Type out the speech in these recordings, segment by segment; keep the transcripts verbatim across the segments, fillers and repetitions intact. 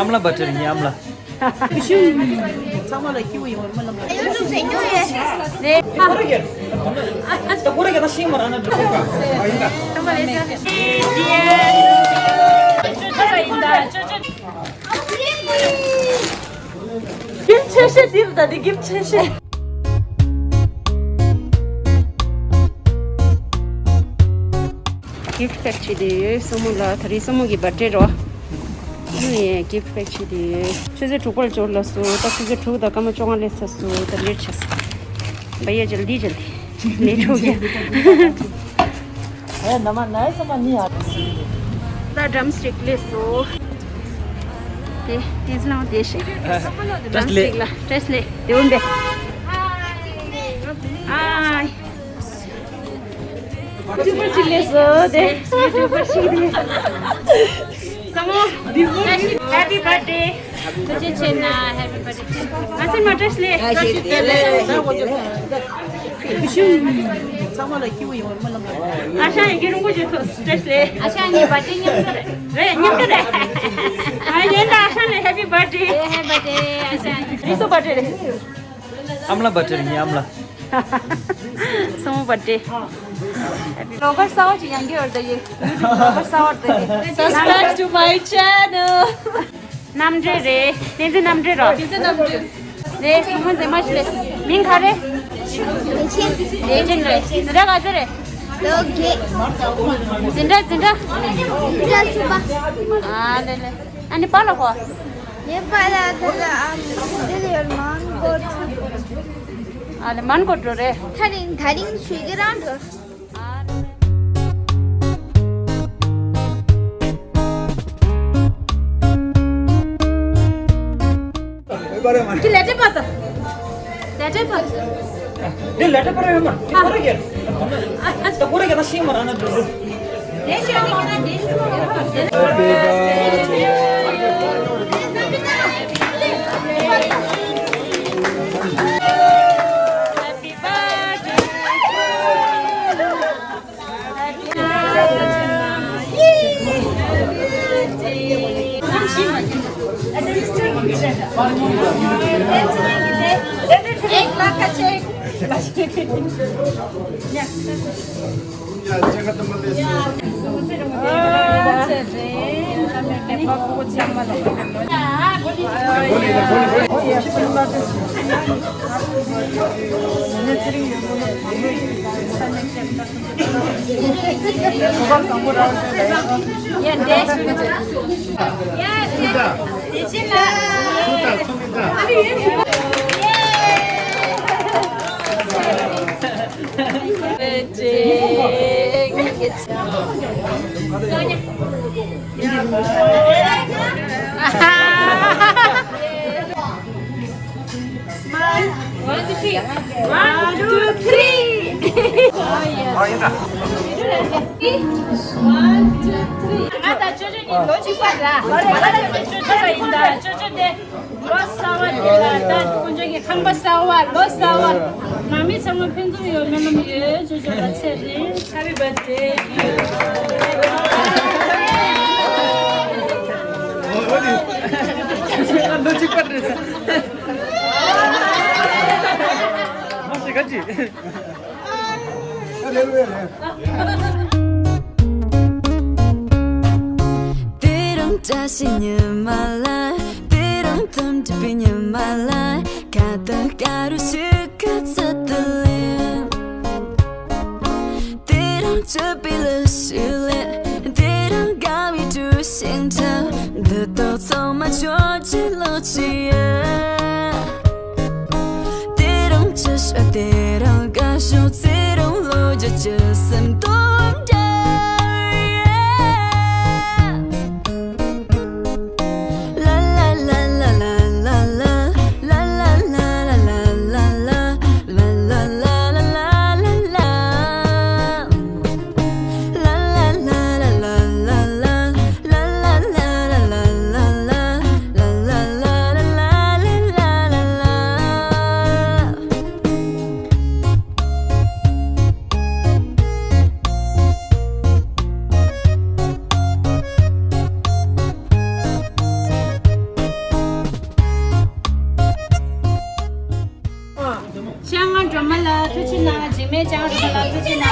ཨམ་ལ་བ་ཏྲེ་ཉི་ཨམ་ལ། ཚང་མ་ལ་སྐྱིད་པོ་ཡོང་བར་སྨོན་ལམ་རེ། ཡུ་ཊུབ་ཟེར་རྒྱུ་ཡོད་རེད། ད་ཀོ་རེ་ག་ད་ཤིང་མ་ར་ན་འགྲོ། ཚང་མ་ལ་ཅོ་ཅོ་ཡིན་ད་ཅོ་ཅོ། གིབ་ཆེ་ཤེ་དེ་རུ་ད་དེ་གིབ་ཆེ་ཤེ། གིབ་ཕེག་བྱས་ཏེ་ཡོད། སྲུ་མོ་ལ་ད་རེས་སྲུ་མོ་གི་བར་ཐི་ཌེ་རོ། ཡེ་གིབ་ཕེག་བྱས་ཏེ་ཡོད། ཆུ་ཚོད་དྲུག་པར་འབྱོར་ལ་སོ། ད་ཆུ་ཚོད་དྲུག་དང་སྐར་མ་བཅོ་ལྔ་སླེབས་ཚར་སོ། ད་ལེཊ་ཆགས་སོ། བ་ཡ་ཇལ་དི་ཇལ་དི་ལེཊ་ཧོ་གྱ། ཨེ་ན་མ་ན་ཡ་ས་མ་ནི་ཡ། ད་ཌམ་སི་ཊིག་ལས་སོ། དེ་དེ་ཚོ་ནང་དེ་ཤེས། ཌམ་སི་ཊིག་ལ་ཊེ་སི་ཊི་ལས་དེ་འོན་པས། ཨ་ཡུ་ཊུབ་པར་ཅིག་ལས་སོ་དེ། ཡུ་ཊུབ་པར་ཞིག་རེད། སྲུ་མོ། ཧེ་པི་བར་ཐི་ཌེ། ཐུགས་རྗེ་ཆེ་གནང་། ཧེ་པི་བར་ཐི་ཌེ། ང་ཚོ་མ་བཀྲ་ཤིས་བདེ་ལེགས། ཚང་མ་ལ་སྐྱིད་པོ་ཡོང་བར་སྨོན་ལམ་རེ། ཨ་ཞང་ཡི་གེ་རིང་པོ་བྱོས་ཐུགས་རྗེ་ཆེ། ཨ་ཞང་ངའི་བར་ཐི་ཌེ་མཉམ་དུ་རེད། རེད་མཉམ་དུ་རེད། ཨ་ཡིན་ད་ཨ་ཞང་ལ་ཧེ་པི་བར་ཐི་ཌེ། ཧེ་པི་བར་ཐི་ཌེ་ཨ་ཞང་། རིང་སུ་བར་ཐི་ཌེ་རེད། ཨམ་ལ་བར་ཐི་ཌེ་ཉི་ཨམ་ལ། སྲུ་མོ་བར་ཐི་ཌེ། ལོ་གར་གསར་པ་ཅིག་ཡང་གི་ཡོད་ད་ཡེ། ལོ་གར་གསར་པ་ད་ཡེ། Subscribe to my channel. རྣམ་འགྲེལ་རེད། བསྟན་འཛིན་རྣམ་འགྲེལ་རོ། བསྟན་འཛིན་རྣམ་འགྲེལ། རེད། ཁོང་མོ་མཛེས་མ་ཞིག་རེད། མིང་ག་རེ། བདེ་ཆེན། བདེ་ཆེན་རེད། འཛིན་གྲྭ་ག་ཚོད་རེད། ལོ་བརྒྱད། འཛིན་གྲྭ་འཛིན་གྲྭ། འཛིན་གྲྭ་གསུམ་པ། ཨ་ལེ་ལེ། ཨ་ནི་པཱ་ལགས་ཁོ། ངའི་པཱ་ལགས་ད་ལྟ་ཨམ་འདི་ལ་ཡོད། མོན་གྷོ་འགྲོ། ཨ་ལེ་མོན་གྷོ་འགྲོ་རེད། ད་རིང་ད་རིང་ཆུ་གི་རང་འགྲོ། ཀི་ལེ་ཏེ་པ་ད། ལེ་ཏེ་པ། འདི་ལེ་ཏེ་པ་རེད་མ། ཨ་ཀོ་རེ་ག་ད་ཀོ་རེ་ག་ད་ཤིང་མ་ར་ན་འགྲོ། एक लाख का check. Smile. One, two, three. One, two, three. One, two, three. ང་ད་ཅོ་ཅོ་གཉིས་ལོ་གཅིག་པ་ར། ང་ད་ཅོ་ཅོ་ཡིན་ད། ཅོ་ཅོ་དེ་ལོ་གསར་པ་དེ་ལ་ད་དཀོན་མཆོག་གི་ཁང་པ་གསར་པ་ལོ་གསར་པ། ནང་མི་ཚང་མ་ཕུན་སུམ་ཡོང་སྨོན་ལམ་ཡོད། ཅོ་ཅོ་ལ་ཚེ་རིང་། Happy birthday. ལོ་གཅིག་པ་རེད། མ་ཤི་ག་ཅི། དེ་རིང་བཀྲ་ཤིས་ཉི་མ་ལ། དེ་རིང་དམ་གྲུབ་པའི་ཉི་མ་ལ། ཁ་དོག་དཀར་རུ་ཞིག་གི་ཚུལ་དུ་ལེན། དེ་རིང་སྤྱོད་པའི་ལས་ཤིག་ལས། དེ་རིང་དགའ་བའི་གྲུ་བཞིན་འཁྲབ། འདི་དག་ཚང་མ་ཁྱོད་ཀྱི་ལོ་རྒྱུས་ཡིན། དེ་རིང་ཅི་ཤོད་དེ་རིང་དགའ་ཤོག་དེ་རིང་ལོ་རྒྱུས་ཀྱི་སེམས་སྟོང་འདྲ། ཅང་རུ་ལ་ཚུ་ཅི་ན།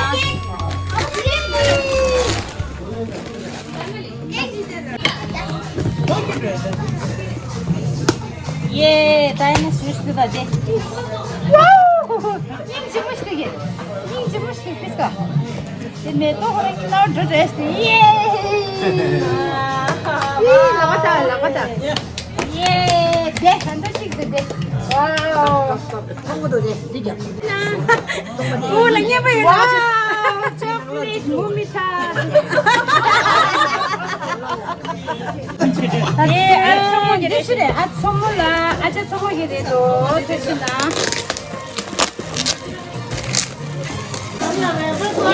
ཡེ། ད་ཡིན་ན་སུ་ཞིག་ད་དེ། ཝའོ། སྙིང་རྗེ་མོ་ཞིག་གི། སྙིང་རྗེ་མོ་ཞིག་གི་ཕིས་ཀ། དེ་མེ་ཏོག་ཧོ་ར་ཉིན་ནའོ་འགྲོ་རེས་ཏེ། ཡེ། ཡེ། ལག་པ་ད། ལག་པ་ད། ཡེ། དེ་ཧན་ད་ཞིག་དེ་དེ། ཝའོ། ཐོང་གོ་དོ་རེད་འདི་ཀྱང་། ཨོ་ལ་ཉེ་པ་ཡོད། ཝའོ། ཅོག་ལེ་ཊི་མུ་མི་ཐ། ཨེ་ཨ་ཚོ་མོ་གི་རེད་ཤི་རེད། ཨ་ཚོ་མོ་ལ་ཨ་ཅག་ཚོ་མོ་གི་རེད་དོ་ཐུ་ཤི་ན།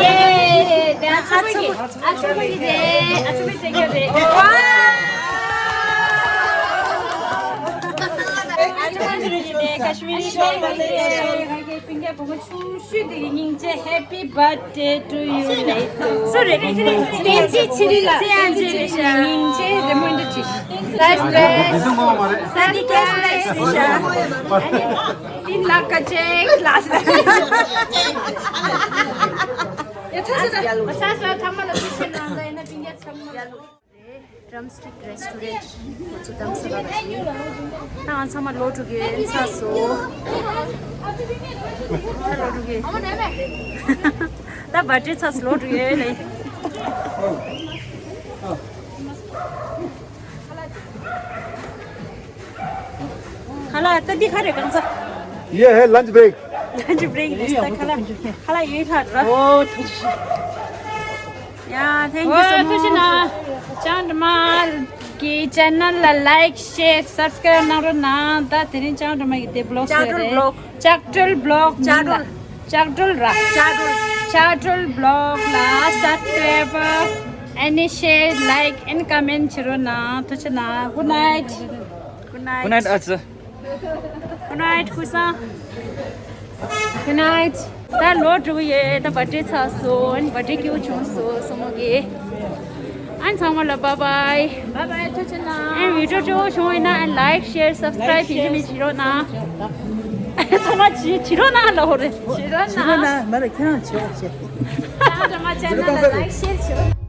ཡེ། དེ་ཨ་ཚོ་མོ་གི། ཨ་ཚོ་མོ་གི་རེད། ཨ་ཚོ་མོ་གི་རེད། ཝའོ། ཨ་ཚོ་མོ་གི་རེད། ཀ་ཤི་མི་རི་ཤོ་ལ་རེད། ང་གི་སྤུན་ཀྱག་བུ་མོ་ཆུང་ཤོས་དེ་གི་སྙིང་རྗེ། Happy birthday to you ལབ་ཡོད། སུ་རེད། བསྟན་འཛིན་ཚེ་རིང་ལགས། བསྟན་འཛིན་ཚེ་རིང་ལགས། སྙིང་རྗེ་རེ་མོ་འདི་བྲིས། Surprise, surprise. Happy birthday to you. ཨ་ནི་ལག་ཀ་ཅེག་ལགས། ཡ་ཚ་ས་ས་ས་ཐ་མ་ལ་ཚུལ་ཆེན་ནང་ལ་ཡིན་ན་སྤུན་ཀྱག་ཚང་མ། Drumstick Restaurant ཁོ་ཚོ་དམ་ས་བ་ཅི། ད་ང་ཚང་མ་ལོག་འགྲོ་གི་ཡིན། ཚར་སོང་། ད་ལོག་འགྲོ་གི་ཡིན། ད་བར་ཌེ་ཚར་སོང་། ལོག་འགྲོ་གི་ཡིན་ལེ། ཁ་ལག་ད་འདི་ག་རེ་གང་ཚ། Yeah, hey, lunch break. Lunch break རེད། ད་ཁ་ལག་ཁ་ལག་ཡོད་ལྷ་ར། Oh, ཐུགས་རྗེ་ཆེ། Yeah, thank you so much. ཐུགས་རྗེ་གནང་། ལྕགས་སྒྲོལ་མ་གི་ཆེ་ནལ་ལ་like, share, subscribe གནང་རོགས་གནང་། ད་དེ་རིང་ལྕགས་སྒྲོལ་མ་གི་དེ་བི་ལོག་སུ་རེད། ལྕགས་སྒྲོལ་བི་ལོག་ལྕགས་སྒྲོལ་བི་ལོག་ལྕགས་སྒྲོལ། ལྕགས་སྒྲོལ་ར། ལྕགས་སྒྲོལ། ལྕགས་སྒྲོལ་བི་ལོག་ལ་subscribe and share, like and comment བྱེད་རོགས་གནང་། ཐུགས་རྗེ་གནང་། Good night. Good night. Good night, ཨ་ཙི། Good night ཀུ་སང་། Good night. ད་ལོག་འགྲོ་གི་ཡོད། ད་བར་ཌེ་ཚར་སོང་། བར་ཌེ་སྐྱིད་པོ་བྱུང་སོང་སོ་མོ་གི། ཨན་ཚང་མ་ལ་bye bye. Bye bye. ཐུགས་རྗེ་གནང་། ཨན་བི་ཌི་ཡོ་སྤྲོ་བོ་བྱུང་ཡོད་ན་ཨན་like, share, subscribe བྱེད་མི་བྱེད་རོགས་གནང་། ཚང་མ་བྱེད་བྱེད་རོགས་གནང་ལ་ཧོ་རེ། བྱེད་རོགས་གནང་། མ་རེད། ཁྱེད་རང་བྱེད་རོགས་བྱེད། ད་ང་ཚང་མ་ཆེ་ནལ་ལ་like, share བྱེད་རོགས།